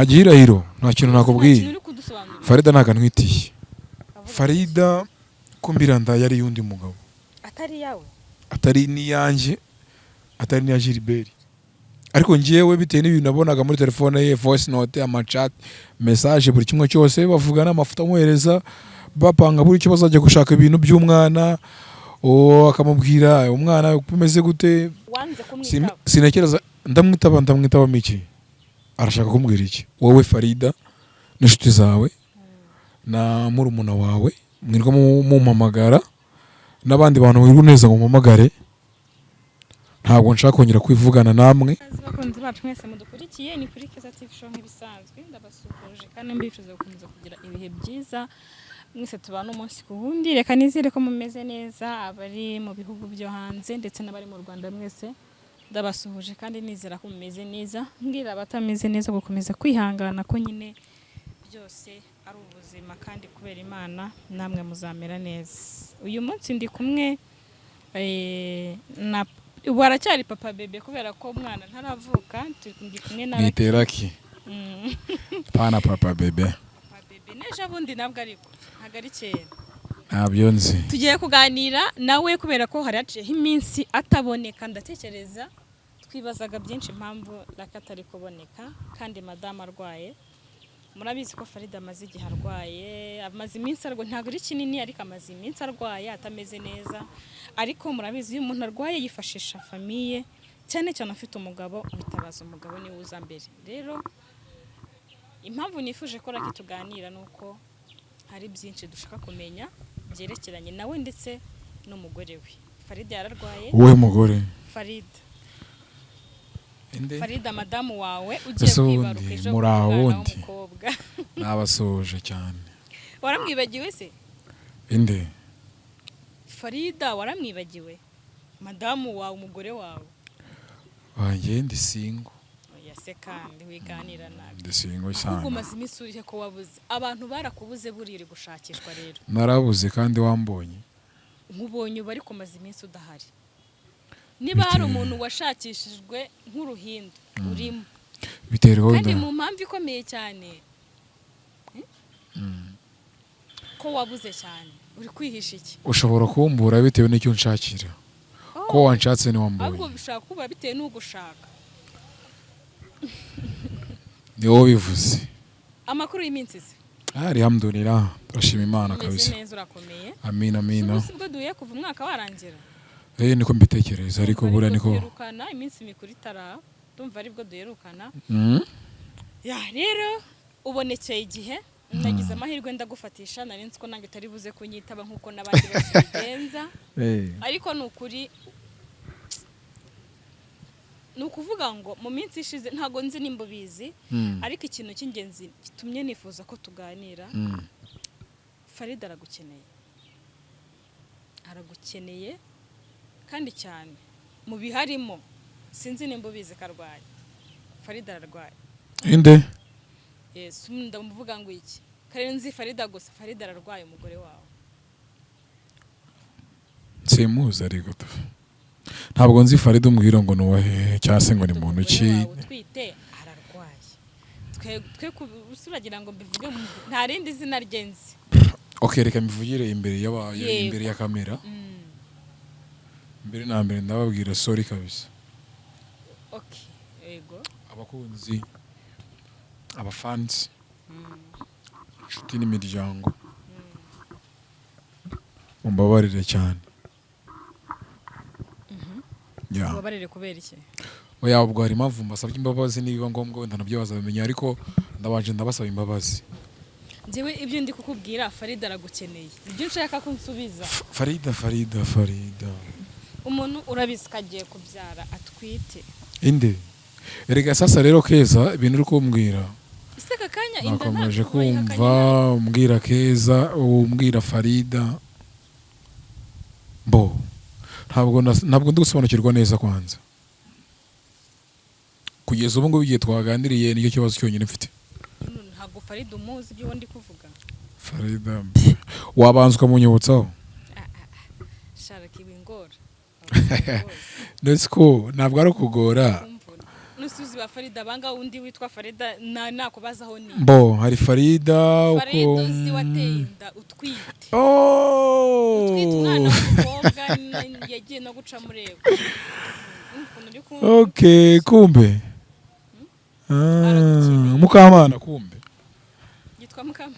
Nta gihirahiro, nta kintu Nta nakubwiye. kintu uri kudusobanurira. Farida ntabwo antwitiye. Avuga Farida kumbiranda yari y'undi mugabo. Atari yawe? Atari n'iyanjye, atari n'iya Gilbert, ariko njyewe bitewe n'ibintu nabonaga muri telefone ye, voice note, amachat, message, buri kimwe cyose bavugana, amafoto amwohereza, bapanga buri icyo bazajya gushaka, ibintu by'umwana, uwo akamubwira umwana umeze gute. Wanze kumwitaba? Sintekereza. Ndamwitaba, ndamwitabamo iki? Arashaka kumbwira iki? Wowe Farida n'inshuti zawe na murumuna wawe mwirwa mumpamagara n'abandi bantu wirirwa neza ngo mumpamagare, ntabwo nshaka kongera kwivugana namwe. Bakunzi bacu mwese mudukurikiye, ni kuri Keza TV Show nk'ibisanzwe. Ndabasuhuje kandi mbifuza gukomeza kugira ibihe byiza mwese tubana umunsi ku wundi. Reka nizere ko mumeze neza, abari mu bihugu byo hanze ndetse n'abari mu Rwanda, mwese ndabasuhuje kandi nizera ko mumeze neza. Mbwira abatameze neza gukomeza kwihangana, ko nyine byose ari ubuzima, kandi kubera Imana namwe muzamera neza. Uyu munsi ndi kumwe na, ubu aracyari papa bebe kubera ko umwana ntaravuka. Ndi kumwe na Mwiteraki pana papa bebe. Papa bebe n'ejo bundi nabwo, ariko ntabwo ari kera. Ntabyo nzi. Tugiye kuganira nawe kubera ko hari haciyeho iminsi ataboneka. Ndatekereza twibazaga byinshi impamvu Lucky atari kuboneka kandi madamu arwaye. Murabizi ko Farida amaze igihe arwaye, amaze iminsi arwaye, ntabwo ari kinini ariko amaze iminsi arwaye atameze neza. Ariko murabizi, iyo umuntu arwaye yifashisha famille, cyane cyane afite umugabo, witabaza umugabo, niwe uza mbere. Rero impamvu nifuje ko Lucky tuganira ni uko hari byinshi dushaka kumenya byerekeranye nawe ndetse n'umugore we. Farida yararwaye. Wowe mugore? Farida. Inde? Farida, madamu wawe ugiye Ese ubundi kwibaruka ejo muri aho bundi umwana wundi? w'umukobwa. Nabasuhuje cyane. Waramwibagiwe se? Inde? Farida waramwibagiwe, madamu wawe, umugore wawe. Wanjye ndi single. Oya se kandi, wiganira nabi. Ndi single Ahubwo cyane. umaze iminsi urihe ko wabuze? Abantu barakubuze, buriya uri gushakishwa rero. Narabuze kandi wambonye. Nkubonye ubu, ariko umaze iminsi udahari. Niba hari umuntu washakishijwe nk'uruhindu, urimo. Biterwa Kandi wenda mu mpamvu ikomeye cyane, ko wabuze cyane, uri kwihisha iki? Ushobora kumbura bitewe n'icyo unshakira, ko wanshatse Ahubwo ntiwambonye. bishobora kuba bitewe n'ugushaka. Ni wowe bivuze. Amakuru y'iminsi se? Alhamdulillah, turashima Imana. Umeze Kabisa. neza, urakomeye? Amina, amina. Ubu si bwo duhuye kuva umwaka warangira? Eh, niko mbitekereza, ariko Ndumva buriya aribwo niko duherukana, iminsi mikuru itaraba, ndumva aribwo duherukana. Ya, rero ubonekeye igihe, nagize amahirwe ndagufatisha. Nari nzi ko nanjye utari buze kunyitaba nk'uko n'abandi bose bigenza, ariko ni ukuri, ni ukuvuga ngo mu minsi ishize, ntabwo nzi nimba ubizi, ariko ikintu cy'ingenzi gitumye nifuza ko tuganira, Farida aragukeneye, aragukeneye kandi cyane mu biharimo. Sinzi nimba ubizi ko arwaye, Farida ararwaye. Inde? Yesu, ndamuvuga ngo iki kare? Nzi Farida gusa. Farida ararwaye, umugore wawe. Simuzi, ariko ntabwo nzi Farida umbwira ngo ni uwahehe cyangwa se ngo ni muntu Umugore ki. wawe utwite ararwaye. Twe uragira ngo mbivuge nta rindi zina rye nzi. Ok, reka mbivugire imbere y'aba Yego. imbere ya kamera. Mbere na mbere ndababwira sorry kabisa. Okay, yego. Abakunzi, abafansi, inshuti n'imiryango, mumbabarire cyane. Ya. Ubabarire kubera iki? Oya, ubwo hari impamvu mbasabye imbabazi. Nibiba ngombwa wenda nabyo bazabimenya, ariko ndabanje ndabasaba imbabazi. Njyewe ibyo ndi kukubwira, Farida aragukeneye, ibyo nshaka ko nsubiza. Farida, Farida, Farida. Umuntu urabizi ko agiye kubyara, atwite. Inde? Erega sasa rero Keza, ibintu uri kumbwira, Ese aka kanya inda nakomeje ntabwo wayihakanye? kumva umbwira Keza, umbwira Farida, mbo ntabwo ndi gusobanukirwa neza. Kwanza kugeza ubu ngubu igihe twaganiriye, nicyo kibazo cyonyine mfite. Ntabwo Farida umuzi, ibyo ndi kuvuga? Farida pff, wabanza ukamunyibutsaho. Sharaka ibingora. Ndetse ko ntabwo ari ukugora. Nusuzi ba Farida banga, undi witwa Farida nakubazaho ni Bo hari Farida uko Farida uzi wateye inda utwite. Oh! Utwite umwana w'umukobwa, yagiye no guca murego. Ukuntu uri Okay, kumbe. Ah, Aragukeneye. Mukamana kumbe. Yitwa Mukama.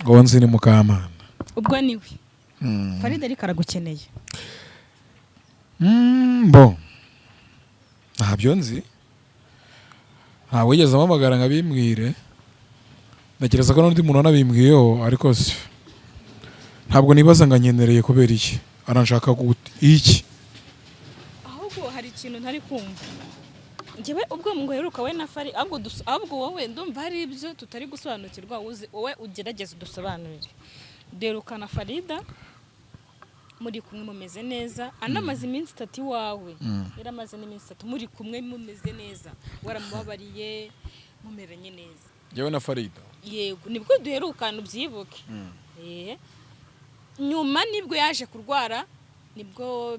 Ngo nzi ni Mukamana. Ubwo niwe Farida, ariko aragukeneye. Bo ntabyo nzi, ntabwo wigeze ampamagara ngo abimbwire. Ntekereza ko n'undi muntu wanabimbwiyeho, ariko ntabwo nibaza ngo anyenereye kubera iki, aranshaka gute, iki? Ahubwo hari ikintu ntari kumva njyewe. Ubwo ngo uheruka we na Fari, ahubwo wowe ndumva hari ibyo tutari gusobanukirwa. Uzi wowe ugerageze udusobanurire. Duherukana Farida muri kumwe mumeze neza, anamaze iminsi 3 iwawe. Yaramaze n'iminsi 3 muri kumwe mumeze neza, waramubabariye, mumeranye neza. Njyewe na Farida? Yego, nibwo duherukana, ubyibuke. Nyuma nibwo yaje kurwara, nibwo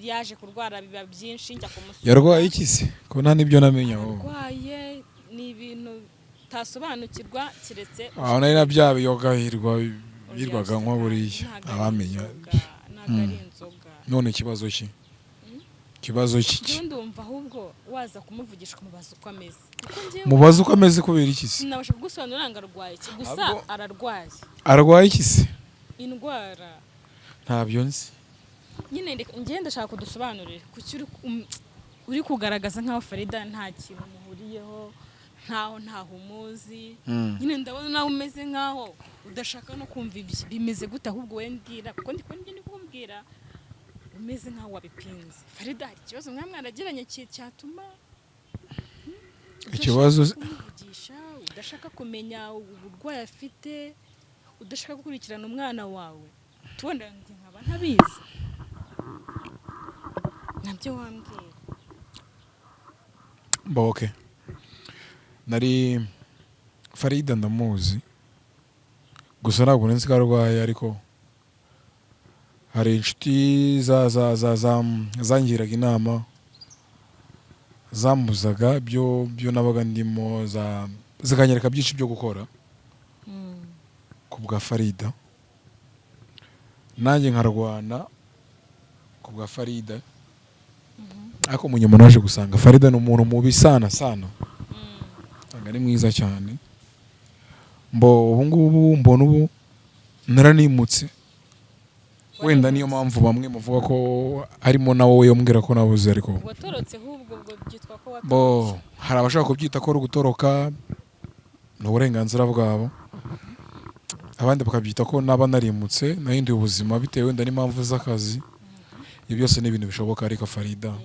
yaje kurwara biba byinshi, njya kumusura. Yarwaye iki se, ko nta n'ibyo namenya wowe? Arwaye ni ibintu utasobanukirwa keretse Aho nari na bya biyoga hirwaga nkwa buriya. Ntabwo ari Abamenya. inzoga, ntabwo ari inzoga. None ikibazo ki, ikibazo ki? Njyewe ndumva ahubwo waza kumuvugisha, ukamubaza uko ameze, kuko njyewe Mubaze uko ameze kubera iki se? Sinabasha kugusobanurira ngo arwaye iki gusa. Ararwaye. Arwaye iki se? Indwara. Ntabyo nzi. Nyine njyewe ndashaka kudusobanurira kuki uri kugaragaza nk'aho Farida nta kintu muhuriyeho, ntaho ntaho umuzi. Nyine ndabona nawe umeze nkaho udashaka no kumva ibye. Bimeze gute ahubwo? Wowe mbwira, kuko ndi kubona ibyo ndi kukubwira umeze nkaho wabipinze. Farida hari ikibazo mwaba mwaragiranye cyatuma Ikibazo udashaka kumuvugisha, udashaka kumenya uburwayi afite, udashaka gukurikirana umwana wawe? Tubona njye nkaba ntabizi, nabyo wambwira. Ba okay, nari Farida ndamuzi gusa ntabwo nzi ko arwaye, ariko hari inshuti za za za za zangiraga inama, zambuzaga byo nabaga ndimo, zikanyereka byinshi byo gukora ku bwa Farida, nanjye nkarwana ku bwa Farida. Ariko mu nyuma naje gusanga Farida ni umuntu mubi sana sana, ntabwo ari mwiza cyane. Mbo ubu ngubu mbona ubu naranimutse, wenda niyo mpamvu bamwe muvuga ko harimo na wowe umbwira ko nabuze, ariko Watorotse ahubwo, ubwo byitwa ko bo watorotse. Hari abashaka kubyita ko ari ugutoroka, ni uburenganzira bwabo. Abandi bakabyita ko naba narimutse, nahinduye ubuzima bitewe wenda n'impamvu z'akazi. Ibyo byose ni ibintu bishoboka, ariko Farida,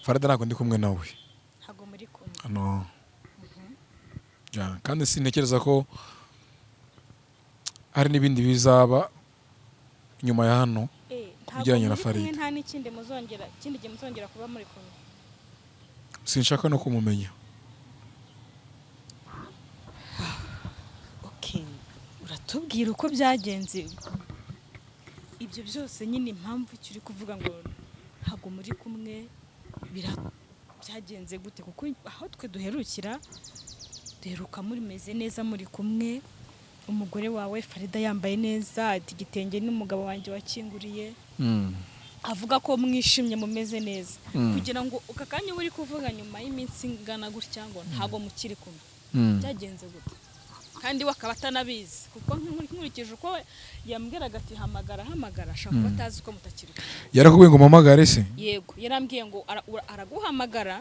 Farida ntabwo ndi kumwe nawe. Ntabwo muri kumwe? No. Yeah, kandi sintekereza ko hari n'ibindi bizaba nyuma ya hano Ntabwo bijyanye na muri kumwe? Farida. Nta n'ikindi muzongera, ikindi gihe muzongera kuba muri kumwe? Sinshaka no kumumenya. Okay, uratubwira uko byagenze ibyo byose nyine, impamvu icyo uri kuvuga ngo ntabwo muri kumwe, byagenze gute? Kuko aho twe duherukira, duheruka murimeze neza, muri kumwe, umugore wawe Farida yambaye neza, ati igitenge n'umugabo wanjye wakinguriye, avuga ko mwishimye, mumeze neza. Kugira ngo aka kanya uba uri kuvuga nyuma y'iminsi ingana gutya ngo ntabwo mukiri kumwe, byagenze gute? Kandi we akaba atanabizi, kuko nkurikije uko yambwiraga ati hamagara, hamagara, ashobora kuba atazi ko mutakiri kumwe. Yarakubwiye ngo mpamagare se? Yego, yarambwiye ngo araguhamagara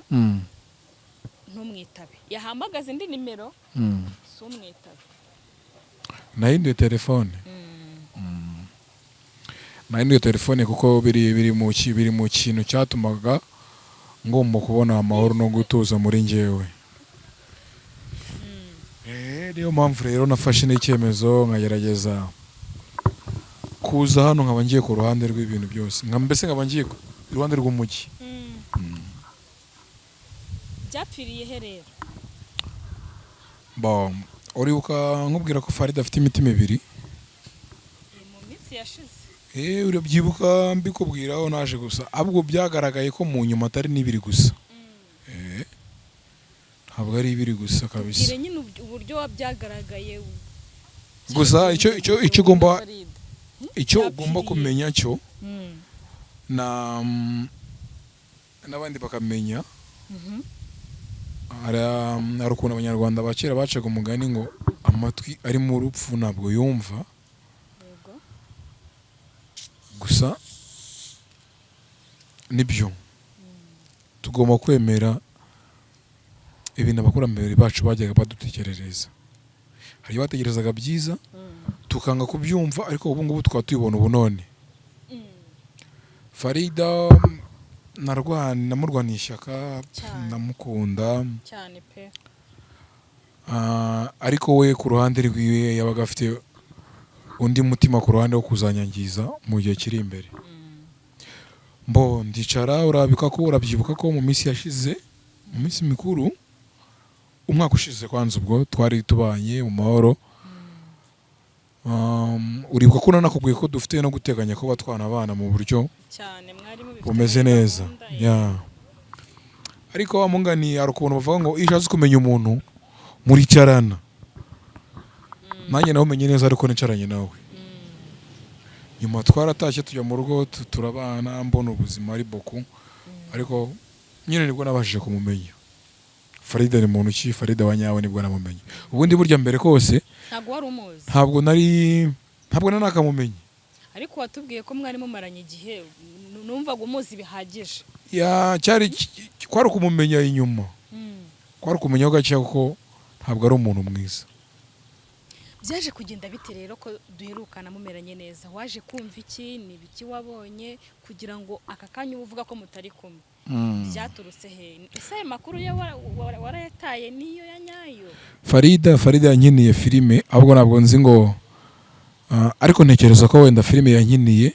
ntumwitabe, yahamagaza indi nimero si umwitabe. Nahinduye telefone. Nahinduye telefone kuko biri mu kintu cyatumaga ngomba kubona amahoro no gutuza muri njyewe. Niyo mpamvu rero nafashe n'icyemezo nkagerageza kuza hano, nkaba ngiye ku ruhande rw'ibintu byose, nka mbese nkaba ngiye iruhande rw'umujyi. Byapfiriye he rero? Bon, uribuka nkubwira ko Farida afite imitima ibiri? Mu minsi yashize. Urabyibuka mbikubwiraho naje gusa, ahubwo byagaragaye ko mu nyuma atari n'ibiri gusa. Ntabwo ari ibiri gusa kabisa. Tubwire nyine uburyo byagaragaye. Gusa icyo ugomba Farida. icyo ugomba Byapfiriye. kumenya cyo na n'abandi bakamenya, hari ukuntu Abanyarwanda ba kera bacaga umugani ngo amatwi ari mu rupfu ntabwo yumva. Gusa nibyo, tugomba kwemera ibintu abakurambere bacu bajyaga badutekerereza. Hari ibyo batekerezaga byiza, tukanga kubyumva, ariko ubu ngubu tukaba tubibona ubu none. Farida namurwaniye ishyaka. Cyane. Ndamukunda. Cyane pe. Ah, ariko we ku ruhande rwiwe yabaga afite undi mutima ku ruhande wo kuzanyangiza mu gihe kiri imbere. Mbo ndicara, urabika ko urabyibuka ko mu minsi yashize, mu minsi mikuru umwaka ushize kwanza, ubwo twari tubanye mu mahoro. Uribuka ko nanakubwiye ko dufite no guteganya kuba twana abana mu buryo Cyane, mwari mubifite bumeze muri neza. gahunda, Yeah. Ariko wa mungani, hari ukuntu bavuga ngo iyo ushatse kumenya umuntu muricarana. Nanjye nawe umenye neza, ariko nicaranye nawe nyuma twaratashye tujya mu rugo, turabana, mbona ubuzima ari boku, ariko nyine nibwo nabashije kumumenya. Farida ni muntu ki? Farida wa nyawe nibwo namumenye. Ubundi burya mbere kose Ntabwo wari umuzi? Ntabwo nari nakamumenye. Ariko watubwiye ko mwari mumaranye igihe, numvaga umuzi bihagije. Ya, cyari kwari ukumumenya inyuma, kwari ukumenyaho gake, kuko ntabwo ari umuntu mwiza. Byaje kugenda bite rero ko duherukana mumeranye neza? Waje kumva iki? Ni ibiki wabonye kugira ngo aka kanya uba uvuga ko mutari kumwe? Byaturutse he? Ese ayo makuru yo warayataye niyo ya nyayo? Farida yankiniye filime, ahubwo ntabwo nzi ngo ariko ntekereza ko wenda filime yankiniye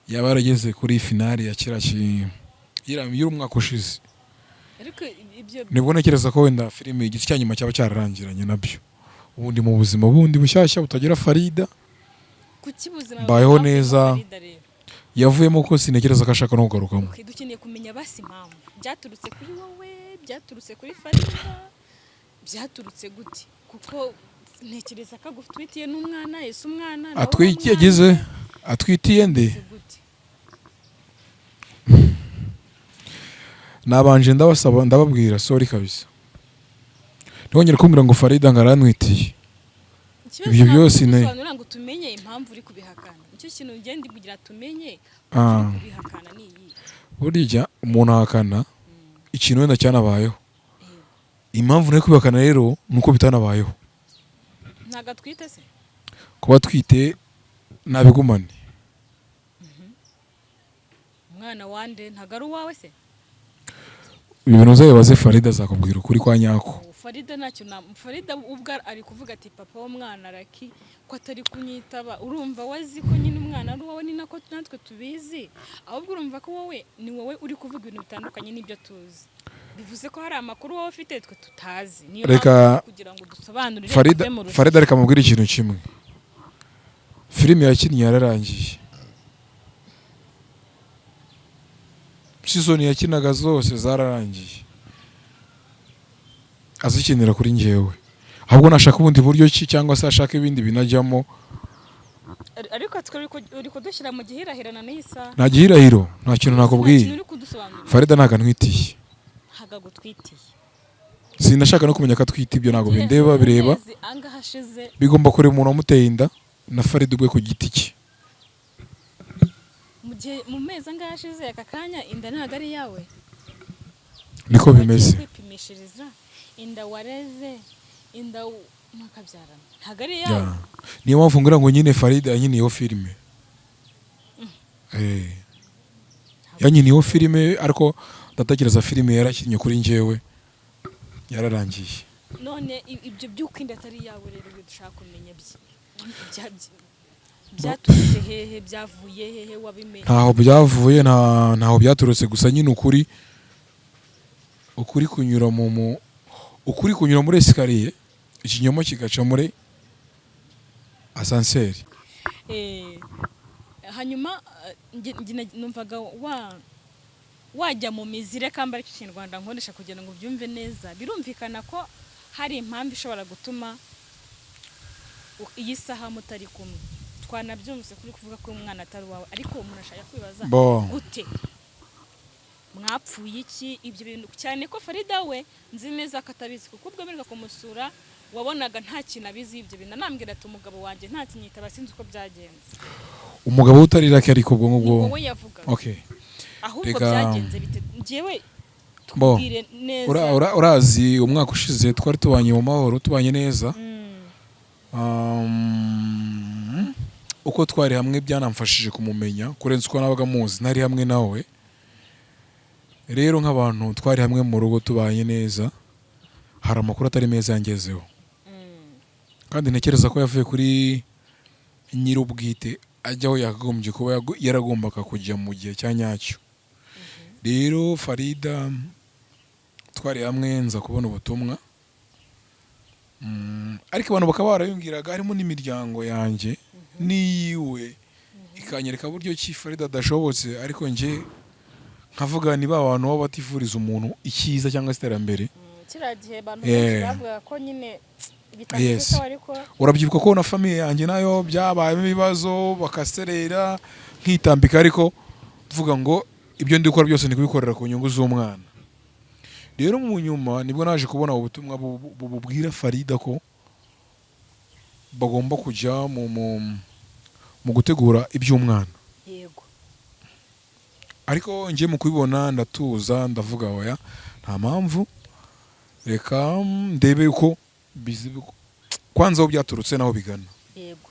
yaba yarageze kuri finale ya kiriya y'umwaka ushize. Ariko ibyo Nibwo ntekereza ko wenda filime igice cya nyuma cyaba cyararangiranye nabyo. Ubundi mu buzima bundi bushyashya butagira Farida, Kuki buzima mbayeho bwavuyemo neza. Farida rero? Yavuyemo ko sintekereza ko ashaka no kugarukamo. Okay, dukeneye kumenya basi impamvu. Byaturutse kuri wowe, byaturutse kuri Farida, byaturutse gute? Kuko ntekereza ko agutwitiye n'umwana. Ese umwana nawe Atwitiye umwana? Agize atwitiye nde? Byaturutse gute? Nabanje ndabasaba, ndababwira sorry kabisa, ntibongere kumbwira ngo Farida ngo arantwitiye. Ikibazo Ibyo ntabwo byose kudusobanurira ngo tumenye impamvu uri kubihakana. Nicyo kintu ngenda kugira tumenye. Uri kubihakana ni iyi. Burya umuntu ahakana ikintu wenda cyanabayeho. Impamvu nari kubihakana rero ni uko bitanabayeho. Ntabwo atwite se? Kuba atwite nabigumane. Umwana wande? Ntabwo ari uwawe se? Ibi bintu uzabibaze Farida, azakubwira ukuri kwa nyako. Oh, Farida ntacyo na Farida ubwo ari kuvuga ati papa w'umwana Lucky ko atari kunyitaba. Urumva wazi ko nyine umwana ari uwawe, ni nako natwe tubizi. Ahubwo urumva ko wowe ni wowe uri kuvuga ibintu bitandukanye n'ibyo tuzi, bivuze ko hari amakuru wowe ufite twe tutazi. Niyo Reka mpamvu kugira ngo dusobanurire Farida tuve mu rujijo. Farida, reka mubwire ikintu kimwe: filime yakinnye yararangiye, season yakinaga zose zararangiye azikinira kuri njyewe. Ahubwo nashaka ubundi buryo ki cyangwa se ashaka ibindi binajyamo. Ariko twe uri kudushyira mu gihirahirana n'iyi saha. Nta gihirahiro, nta kintu Nta nakubwiye. kintu uri kudusobanurira. Farida ntabwo antwitiye. Ntabwo agutwitiye. Sinashaka no kumenya ko atwite, ibyo ntabwo bindeba, bireba Amezi angahe ashize? bigomba kureba umuntu wamuteye inda na Farida ubwe ku giti cye. Mu gihe mu mezi angahe ashize aka kanya inda ntabwo ari iyawe? Niko Wagiye bimeze. kwipimishiriza inda wareze, inda mwakabyarana ntabwo ari iyawe? Ya. Niyo mpamvu ngira ngo nyine Farida yankiniyeho filime. Yankiniyeho filime, ariko ndatekereza filime yarakinnye kuri njyewe yararangiye. None ibyo by'uko inda atari iyawe rero, ibyo dushaka kumenya byaturutse hehe? Byavuye hehe? Wabimenye? Ntaho byavuye, ntaho byaturutse. Gusa nyine ukuri kunyura ukuri kunyura muri escalier, ikinyoma kigaca muri ascenseur. Eh, Hanyuma numvaga wajya mu mizi, reka mba aricyo Kinyarwanda nkoresha kugira ngo ubyumve neza. Birumvikana ko hari impamvu ishobora gutuma iyi saha mutari kumwe. Twanabyumvise kuri kuvuga ko umwana atari uwawe, ariko umuntu ashaka kwibaza Bo. gute mwapfuye iki, ibyo bintu, cyane ko Farida we nzi neza ko atabizi, kuko ubwo mperuka kumusura wabonaga nta kintu abizi ibyo bintu. Anambwira ati: "Umugabo wanjye nta kinyitaba, sinzi uko byagenze." Umugabo utari Lucky, ariko ubwo Ni ngubwo wowe yavugaga. Okay. Ahubwo byagenze bite? Njyewe Bo. tubwire neza. Urazi umwaka ushize twari tubanye mu mahoro, tubanye neza. Uko twari hamwe byanamfashije kumumenya kurenza uko nabaga muzi ntari hamwe nawe. Rero nk'abantu twari hamwe mu rugo tubanye neza, hari amakuru atari meza yangezeho, kandi ntekereza ko yavuye kuri nyir'ubwite ajya aho yakagombye kuba yaragombaga kujya mu gihe cya nyacyo. Rero Farida twari hamwe, nza kubona ubutumwa. Ariko abantu bakaba barabimbwiraga, harimo n'imiryango yanjye n'iyiwe, ikanyereka buryo ki Farida adashobotse, ariko njye nkavuga ni ba bantu baba batifuriza umuntu icyiza cyangwa se iterambere. Kiriya gihe abantu benshi bavugaga ko nyine bitameze sawa, ariko Urabyibuka ko na famille yanjye nayo byabayemo ibibazo, bakaserera nkitambika, ariko mvuga ngo ibyo ndi gukora byose ni kubikorera ku nyungu z'umwana. Rero mu nyuma nibwo naje kubona ubutumwa bubwira Farida ko bagomba kujya mu gutegura iby'umwana. Ariko njye mu kubibona ndatuza, ndavuga: "Oya, nta mpamvu, reka ndebe uko kwanza aho byaturutse n'aho bigana." Yego,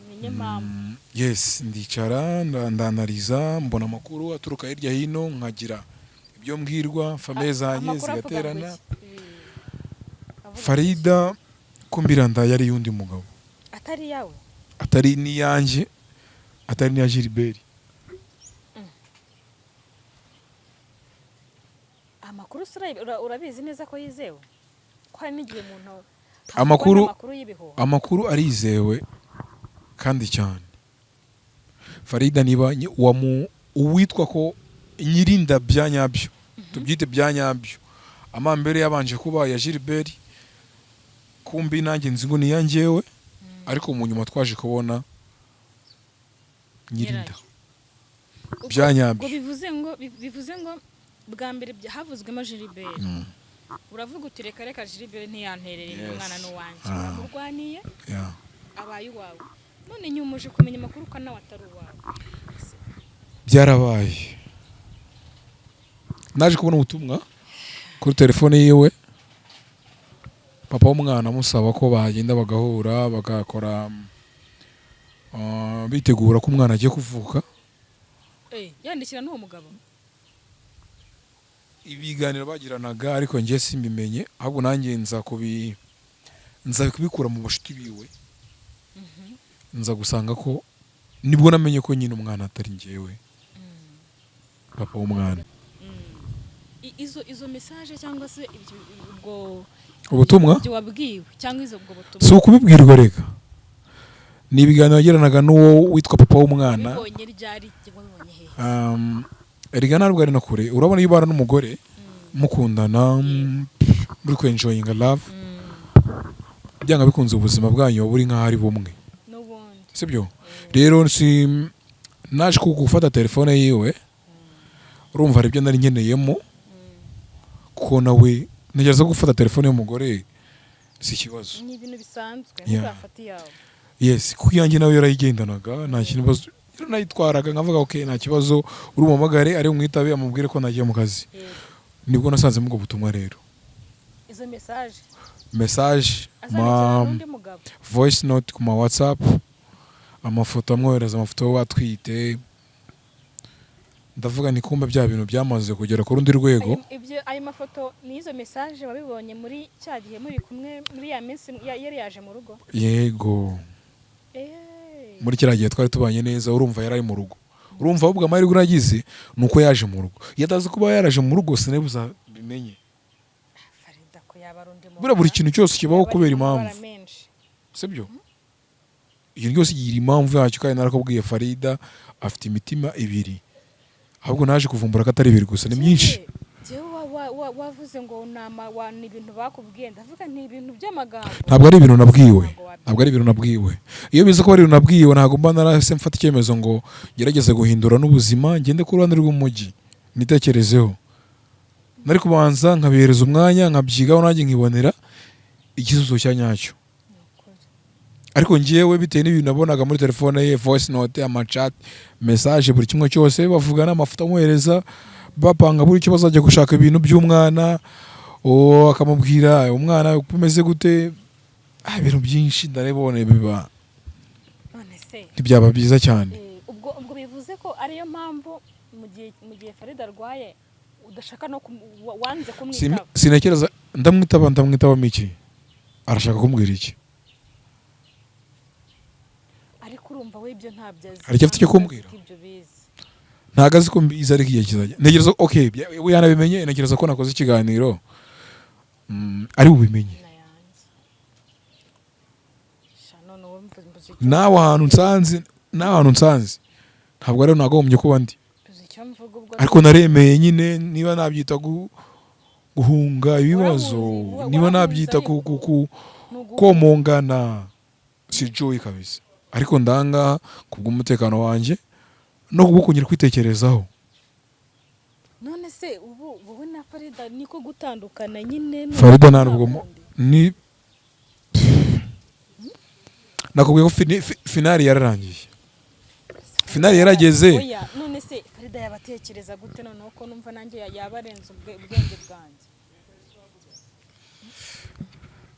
umenye impamvu. Yes, ndicara ndanariza, mbona amakuru aturuka hirya hino, nkagira ibyo mbwirwa, famille zanjye Amakuru avuga ngo zigaterana. iki? Avuga Farida kumbiranda yari y'undi mugabo. iki? Atari iyawe? Atari n'iyanjye, atari n'iya Gilbert. Amakuru se urabizi neza ko yizewe, ko hari n'igihe umuntu amakuru y'ibihuha? Amakuru arizewe kandi cyane. Farida niba uwitwa ko nyirinda bya nyabyo, tubyite bya nyabyo, amambere yabanje kuba ya Gilbert, kumbi nanjye nzi ngo ni iya njyewe, ariko mu nyuma twaje kubona nyirinda bya nyabyo. Ubwo bivuze ngo bwa mbere havuzwemo Gilbert. Uravuga uti: "Reka reka, Gilbert ntiyanterere Yes. umwana n'uwanjye." Uramurwaniye, abaye uwawe. None nyuma uje kumenya amakuru ko nawe atari uwawe. Byarabaye, naje kubona ubutumwa kuri telefone yiwe, papa w'umwana amusaba ko bagenda bagahura, bagakora bitegura ko umwana agiye kuvuka. Yandikira n'uwo mugabo? Ibiganiro bagiranaga, ariko njye simbimenye, ahubwo nanjye nza kubikura mu bashuti biwe, nza gusanga ko nibwo namenye ko nyine umwana atari njyewe papa w'umwana. Izo message cyangwa se ubwo Ubutumwa. ibyo wabwiwe cyangwa izo ubwo butumwa? Si ukubibwirwa, reka, ni ibiganiro yagiranaga n'uwo witwa papa w'umwana. Wabibonye ryari cyangwa wabibonye hehe? Erega ntabwo ari no kure. Urabona iyo ubana n'umugore mukundana, muri kwenjoyinga love, byanga bikunze ubuzima bwanyu buba buri nk'aho ari bumwe. N'ubundi. Sibyo? Rero si naje gufata telefone yiwe, urumva hari ibyo nari nkeneyemo, kuko nawe ntegereza ko gufata telefone y'umugore si ikibazo. Ni ibintu bisanzwe. Ntuzafate iyawe. Yes, kuko iyanjye nawe yarayigendanaga, nta kibazo. Rero nayitwaraga nkavuga: "Ok, nta kibazo, uri bumuhamagare ari bumwitabe, amubwire ko nagiye mu kazi." Nibwo nasanzemo ubwo butumwa rero. Izo message? Message azandikira ma n'undi mugabo? Voice note ku ma WhatsApp, amafoto, amwohereza amafoto watwite. Ndavuga ni kumbe bya bintu byamaze kugera ku rundi rwego. Ayo mafoto n'izo message wabibonye muri cya gihe muri kumwe, muri ya minsi yari yaje mu rugo? Yego. Muri kiriya gihe twari tubanye neza, urumva yari ari mu rugo. Urumva ahubwo amahirwe uragize ni uko yaje mu rugo. Iyo atazi kuba yaraje mu rugo, sinabuza bimenye. Farida ko yaba ari undi muntu. Buriya buri kintu cyose kibaho Yaba ari kubera mu mabara impamvu. menshi. Sibyo? Ikintu cyose kigira impamvu yacyo, kandi narakubwiye, Farida afite imitima ibiri. Ahubwo naje kuvumbura ko atari ibiri gusa, ni myinshi. Jewe wavuze ngo ni ibintu bakubwiye, ndavuga ni ibintu by'amagambo. Ntabwo ari ibintu nabwiwe. Ntabwo wabyemera. Ntabwo ari ibintu nabwiwe. Iyo biza kuba ari ibintu nabwiwe, ntabwo mba narahise mfata icyemezo ngo ngerageze guhindura n'ubuzima, ngende ku ruhande rw'umujyi nitekerezeho. Nari kubanza nkabihereza umwanya, nkabyigaho, nanjye nkibonera igisubizo cya nyacyo. Ni ukuri. Ariko njyewe, bitewe n'ibintu nabonaga muri telefone ye, voice note, amachat, message, buri kimwe cyose bavugana, amafoto amwohereza, bapanga buri icyo bazajya gushaka, ibintu by'umwana, uwo akamubwira umwana uko umeze gute. Ibintu byinshi ndaribone biba None se ntibyaba byiza cyane. Ubwo bivuze ko ariyo mpamvu mu gihe Farida arwaye udashaka no wanze kumwitaba? Sintekereza. Ndamwitaba, ndamwitabamo iki? Arashaka kumbwira iki? Ariko urumva we ibyo ntabyo azi. Hari icyo afite cyo Ntabwo azi kumbwira? ko ibyo bizi. Ntabwo azi ko mbizi, ariko igihe kizajya. Ntekereza, okay, we yanabimenye. Ntekereza ko nakoze ikiganiro, ari bubimenye. Na yanjye sha, none wowe mbuze icyo Nawe ahantu nsanze, nawe ahantu nsanze, ntabwo rero nagombye kuba ndi. Mbuze icyo mvuga ubwo. Ariko naremeye nyine, niba nabyita guhunga ibibazo, niba Warahuze nabyita ariko. Ni komongana, si joy kabisa. Ariko ndanga kubw'umutekano wanjye no kubwo kongera kwitekerezaho. None se ubu wowe na Farida niko gutandukana nyine ni Farida uko ntabwo kundi? Ni nakubwiye ko finale yararangiye, finale yarageze. Oya, none se Farida yabatekereza gute noneho, ko numva nanjye yaba arenze ubwenge bwanjye?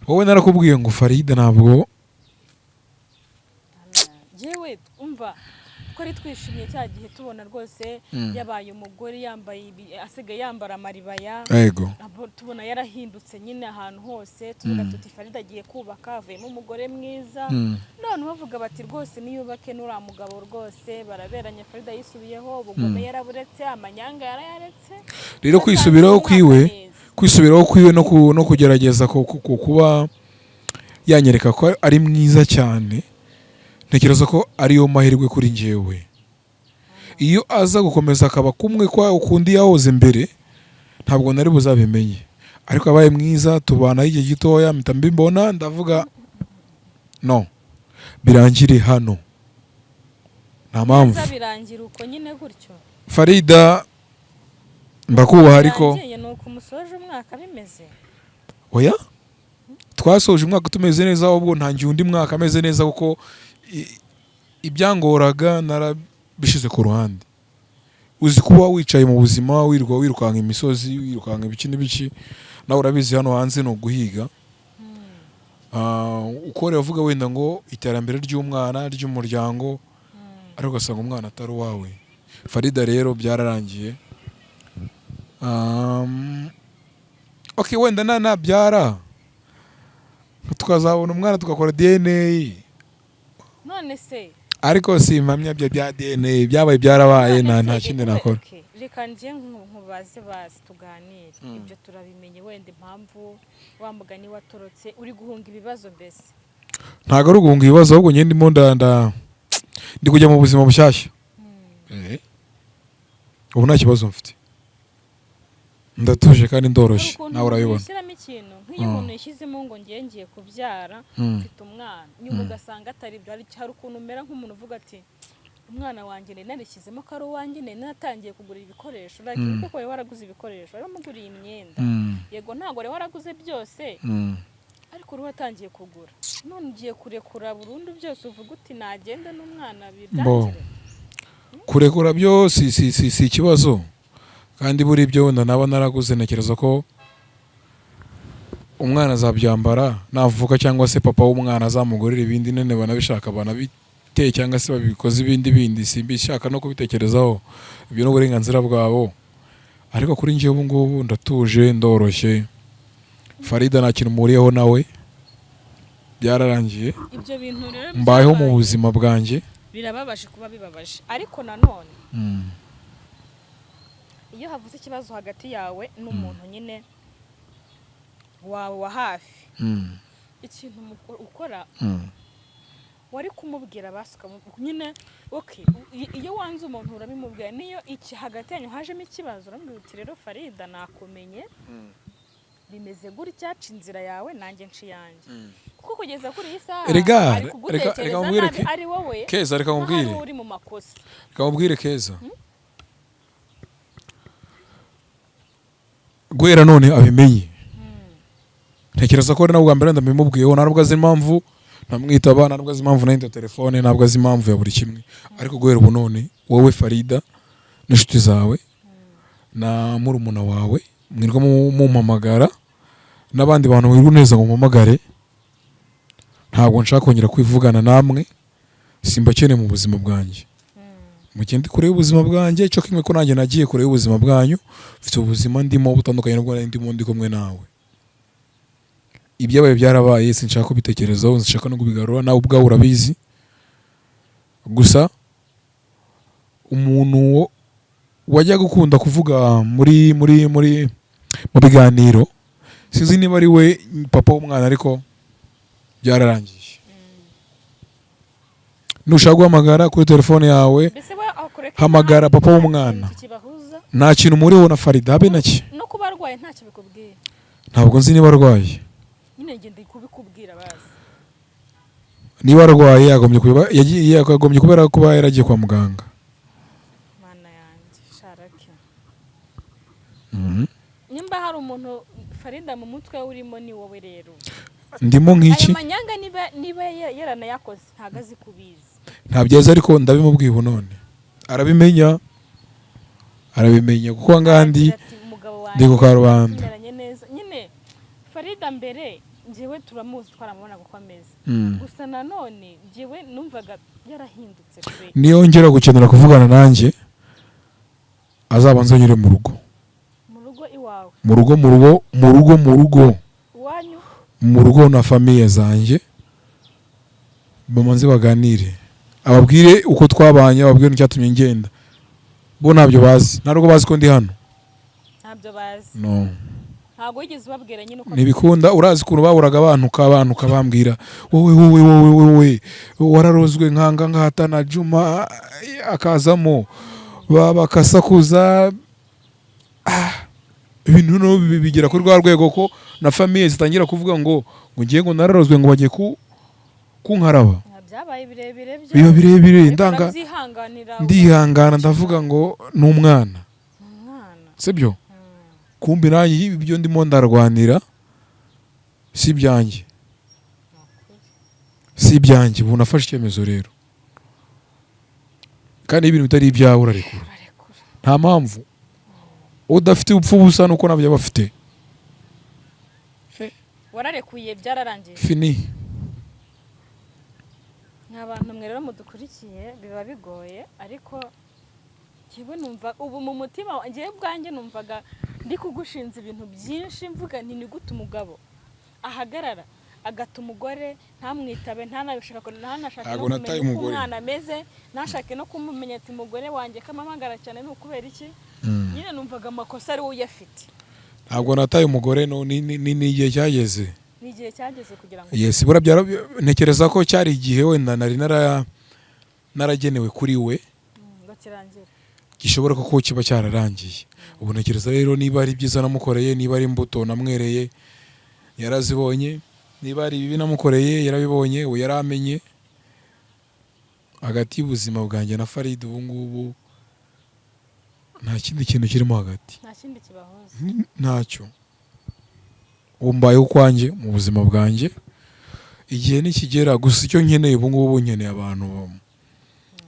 Wowe narakubwiye ngo Farida ntabwo Yewe, umva, twari twishimye cya gihe tubona rwose yabaye umugore, yambaye asigaye yambara amaribaya. Tubona yarahindutse nyine ahantu hose, tuvuga tuti Farida agiye kubaka, avuyemo umugore mwiza. None bavuga bati rwose niyubake n'uriya mugabo, rwose baraberanye, Farida yisubiyeho, ubugome yaraburetse, amanyanga yarayaretse. Rero Batangiye kwisubiraho umwaka kwiwe, neza. kwisubiraho kwiwe no kugerageza kuba yanyereka ko ari mwiza cyane, ntekereza ko ariyo mahirwe kuri njyewe. Iyo aza gukomeza akaba kumwe kwa ukundi yahoze mbere, ntabwo nari buzabimenye. Ariko abaye mwiza, tubana igihe gitoya, mpita mbibona, ndavuga no birangire hano, nta mpamvu. Neza, birangira uko nyine gutyo. Farida, ndakubaha, ariko Birangiye ni uko umusoje umwaka bimeze? Oya, twasoje umwaka tumeze neza, ahubwo ntangiye undi mwaka ameze neza, kuko ibyangoraga narabishize ku ruhande. Uzi kuba wicaye mu buzima, wirirwa wirukanka imisozi, wirukanka ibiki n'ibiki, nawe urabizi, hano hanze ni uguhiga. Ukore uvuga wenda ngo iterambere ry'umwana, ry'umuryango, ariko ugasanga umwana atari uwawe. Farida rero byararangiye. Okay, wenda nabyara tukazabona umwana, tugakora DNA. None se Ariko si impamya bya DNA, byabaye byarabaye, None nta se, kindi nakora. Okay, reka njye nkubaze bazi tuganire. Ibyo turabimenye, wenda impamvu wa mugani watorotse, uri guhunga ibibazo mbese? Ntabwo ari uguhunga ibibazo, ahubwo njye ndimo ndi kujya mu buzima bushyashya. Ubu nta kibazo mfite, ndatuje kandi ndoroshye. Hari ukuntu Nawe umuntu urabibona. yishyiramo ikintu, nk'iyo umuntu yishyizemo ngo ngiye kubyara, mfite umwana, nyuma ugasanga atari ibyo. Hari ukuntu umera nk'umuntu uvuga ati umwana wanjye nari narishyizemo ko ari uwanjye, nari naratangiye kugura ibikoresho, like kuko wari waraguze ibikoresho, wari wamuguriye imyenda. Yego, ntabwo wari waraguze byose, ariko wari watangiye kugura. None ugiye kurekura burundu byose, uvuga uti nagenda n'umwana Bo. birangire. Kurekura byo si ikibazo, kandi buri ibyo wenda naba naraguze, ntekereza ko umwana azabyambara navuka, cyangwa se papa w'umwana azamugurira ibindi nene banabishaka, banabiteye, cyangwa se babikoze ibindi bindi. Simbishaka no kubitekerezaho, ibyo ni uburenganzira bwabo. Ariko kuri njyewe ubu ngubu ndatuje, ndoroshye. Farida nta kintu mpuriyeho nawe, byararangiye. Ibyo bintu rero Mbayeho mu byabaye, buzima bwanjye. Birababaje kuba bibabaje, ariko nanone iyo havutse ikibazo hagati yawe n'umuntu nyine wawe wa hafi, ikintu ukora Wari kumubwira basuka nyine. Okay, iyo wanze umuntu urabimubwira. Niyo iki hagati yanyu hajemo ikibazo, uramubwira uti: "Rero Farida, nakumenye, bimeze gutya, ca inzira yawe nanjye nca iyanjye." Kuko kugeza kuri iyi saha Erega, ari kugutekereza reka nkubwire nabi, ari wowe Keza, reka nkaho ari nkubwire. wowe uri mu makosa. Reka nkubwire, Keza, guhera none abimenye. Ntekereza ko ari nabwo bwa mbere ndabimubwiyeho. Ntabwo azi impamvu ntamwitaba, ntabwo azi impamvu nahindura telefone, ntabwo azi impamvu ya buri kimwe. Ariko guhera ubu none, wowe Farida n'inshuti zawe na murumuna wawe mwirwa mumpamagara n'abandi bantu wirirwa neza ngo mumpamagare, ntabwo nshaka kongera kwivugana namwe. Simbakeneye mu buzima bwanjye. Mugende kure y'ubuzima bwanjye, cyo kimwe ko nanjye nagiye kure y'ubuzima bwanyu. Mfite ubuzima ndimo butandukanye n'ubwo nari ndimo ndi kumwe nawe. Ibyabaye byarabaye, sinshaka kubitekerezaho, sinshaka no kubigarura, nawe ubwawe urabizi. Gusa umuntu wajyaga ukunda kuvuga muri mu biganiro, sinzi niba ari we papa w'umwana, ariko byararangiye. Nushaka guhamagara kuri telefone yawe, Mbese we akureka? hamagara Nta- papa nta w'umwana. kintu kibahuza? Nta kintu muriho na Farida, habe na ki. No kuba arwaye ntacyo bikubwiye? Ntabwo nzi niba arwaye. Nyine ngenda kubikubwira bazi. Niba arwaye, yakagombye kubera kuba yaragiye kwa muganga. Mana yanjye, sharake. Nimba hari umuntu Farida mu mutwe we urimo, ni wowe rero. Ndimo nk'iki? Ayo manyanga niba yaranayakoze, ntabwo azi kubizi. Ntabyo azi, ariko ndabimubwiye ubu none arabimenya, arabimenya, kuko ahangaha ndi Aragira ati, "Umugabo wanjye ndi ku karubanda." tumeranye neza nyine. Farida mbere njyewe turamuzi, twaramubonaga uko ameze. Gusa nanone njyewe numvaga yarahindutse pe. Niyongera gukenera kuvugana nanjye, azabanza anyure mu rugo. Mu rugo iwawe? Mu rugo, mu rugo, mu rugo, mu rugo. Iwanyu. Mu rugo na famille zanjye, bamanze baganire, ababwire uko twabanye, ababwire n'icyatumye ngenda. Bo ntabyo bazi, nta nubwo bazi ko ndi hano. Ntabyo bazi? No. Ntabwo wigeze ubabwira nyine uko? Ntibikunda. Urazi ukuntu baburaga abantu abantu ukabambwira: "Wowe, wowe, wowe, wowe wararozwe." Nkanga nkahatana, Juma akazamo, bakasakuza. Ibintu noneho bigera kuri rwa rwego ko na famille zitangira kuvuga ngo ngiye, ngo nararozwe, ngo bagiye kunkaraba. Byabaye birebire byo. Biba birebire. Ariko Ndanga. urabyihanganira. Ndihangana, ndavuga ngo ni umwana. Umwana. Sibyo? Kumbi nanjye ibyo ndimo ndarwanira si ibyanjye, si ibyanjye. Ubu nafashe icyemezo rero, kandi iyo ibintu bitari ibyawe urarekura. Urarekura. Nta mpamvu udafite upfa ubusa nuko nabyo aba afite. Wararekuye, byararangiye. Fini. Nta bantu mwe rero mudukurikiye, biba bigoye, ariko njyewe numva ubu mu mutima njyewe ubwanjye numvaga ndi kugushinza ibintu byinshi, mvuga nti: "Ni gute umugabo ahagarara agata umugore, ntamwitabe, ntanabishaka, ntanashake no Ntabwo kumenya nataye uko umugore. umwana ameze, ntashake no kumumenya ati umugore wanjye kamamagara cyane ni ukubera iki?" Nyine numvaga amakosa ari we uyafite. Ntabwo nataye umugore, no, ni igihe cyageze. Ni igihe cyageze kugira ngo Yes, buriya ntekereza ko cyari igihe wenda nari naragenewe kuri we. Ngo kirangire. Gishobora kuko kiba cyararangiye. Ubu ntekereza rero niba ari byiza namukoreye, niba ari imbuto namwereye yarazibonye, niba ari ibibi namukoreye yarabibonye, ubu yaramenye. Hagati y'ubuzima bwanjye na Farida ubu ngubu nta kindi kintu kirimo hagati. Nta kindi kibahuza. Ntacyo. Ubu mbayeho ukwanjye mu buzima bwanjye. Igihe nikigera, gusa icyo nkeneye ubu ngubu, nkeneye abantu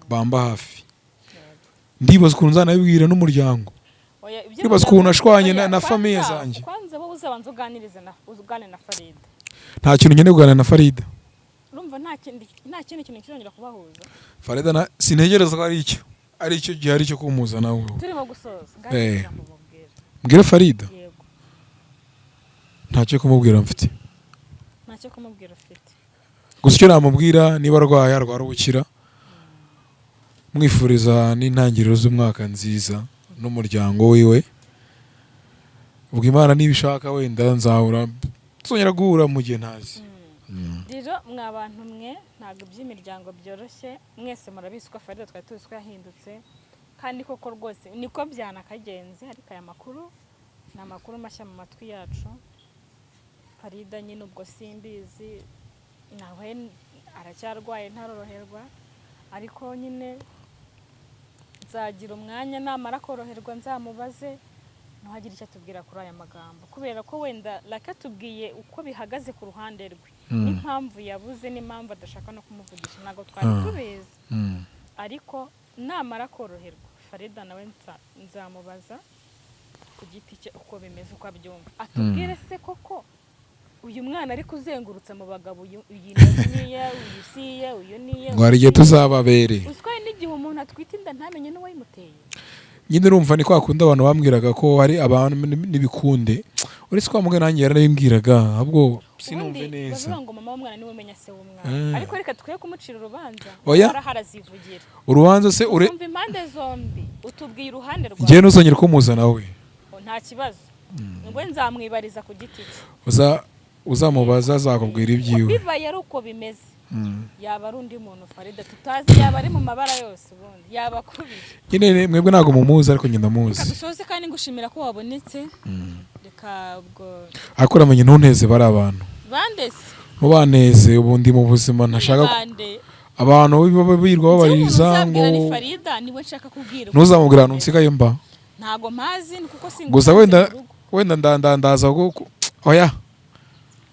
bamba hafi. Ndibaza ukuntu nzanabibwira n'umuryango. Oya, ibyo Ndibaza ukuntu nashwanye Oya, na famille zanjye. Kwanza wowe uzabanza uganirize na uganire na Farida. Nta kintu nkeneye kuganira na Farida. Urumva nta kindi kintu kizongera kubahuza? Farida na sintegereza ko ari icyo gihari cyo kumuza nawe. Turimo gusoza. Eh. Ngaho ijambo mubwira. Mbwira Farida? Yego. Ntacyo kumubwira mfite. Ntacyo kumubwira ufite. Gusa icyo namubwira, niba arwaye arwara ubukira, mwifuriza n'intangiriro z'umwaka nziza n'umuryango wiwe. Ubwo Imana niba ishaka, wenda nzahura, tuzongera guhura mu gihe ntazi. Rero mwa bantu mwe, ntabwo iby'imiryango byoroshye. Mwese murabizi ko Farida twari tuzi ko yahindutse, kandi koko rwose niko byanakagenze. Ariko aya makuru ni amakuru mashya mu matwi yacu. Farida nyine ubwo simbizi, nawe aracyarwaye, ntaroroherwa. Ariko nyine nzagira umwanya, namara koroherwa nzamubaze, ntihagire icyo atubwira kuri aya magambo, kubera ko wenda Lucky atubwiye uko bihagaze ku ruhande rwe n'impamvu yabuze n'impamvu adashaka no kumuvugisha, ntabwo twari tubizi. Ariko namara koroherwa Farida nawe nzamubaza ku giti cye uko bimeze, uko abyumva, atubwire se koko uyu mwana ari kuzengurutsa mu bagabo, uyu iyi niye, uyu siye, uyu niye. Ngo hari igihe tuzababere. Uziko hari n'igihe umuntu atwite inda ntamenye n'uwayimuteye. Nyine urumva ni kwa kundi abantu bambwiraga ko hari abantu n'ibikunde, uretse ko mugana nanjye yaranabimbwiraga, ahubwo sinumve Ubundi neza. bavuga ngo mama w'umwana niwe umenya se w'umwana. Ariko reka twe kumucira urubanza. Oya. Harazivugira. Urubanza se ure Umva impande zombi, utubwiye uruhande rwawe. Njyewe ntuzongere kumuzana we. Oh, nta kibazo, ngo nzamwibariza ku giti cye. Uzamubaza azakubwira ibyiwe. Bibaye ari uko bimeze, yaba ari undi muntu Farida tutazi, yaba ari mu mabara yose, ubundi yaba akubiye. Nyine mwebwe ntabwo mumuzi, ariko njye ndamuzi. Reka dusoze, kandi ngushimira ko wabonetse. Reka ubwo. Ariko uramenye ntunteze bari abantu. Bandese? Ntubaneze, ubu ndi mu buzima ntashaka Bande? Abantu birirwa babaririza ngo Uzabwira ni Farida, niwe nshaka kubwira. Ntuzamubwira ahantu nsigaye mba. Ntago mpazi, ni kuko singusanze Gusa wenda mu rugo. Wenda ndaza oya.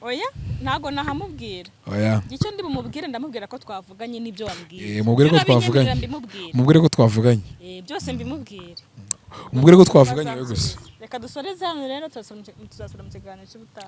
Oya, ntago nahamubwira. Oya. Icyo ndi bumubwire, ndamubwira ko twavuganye n'ibyo wambwiye. Eh, mubwire ko Urabinyemerera twavuganye. mbimubwire. Umubwire ko twavuganye. Eh, byose mbimubwire. Umubwire ko twavuganye we gusa. Reka dusoreze hano rero, tuzasubira mu kiganiro cy'ubutaha.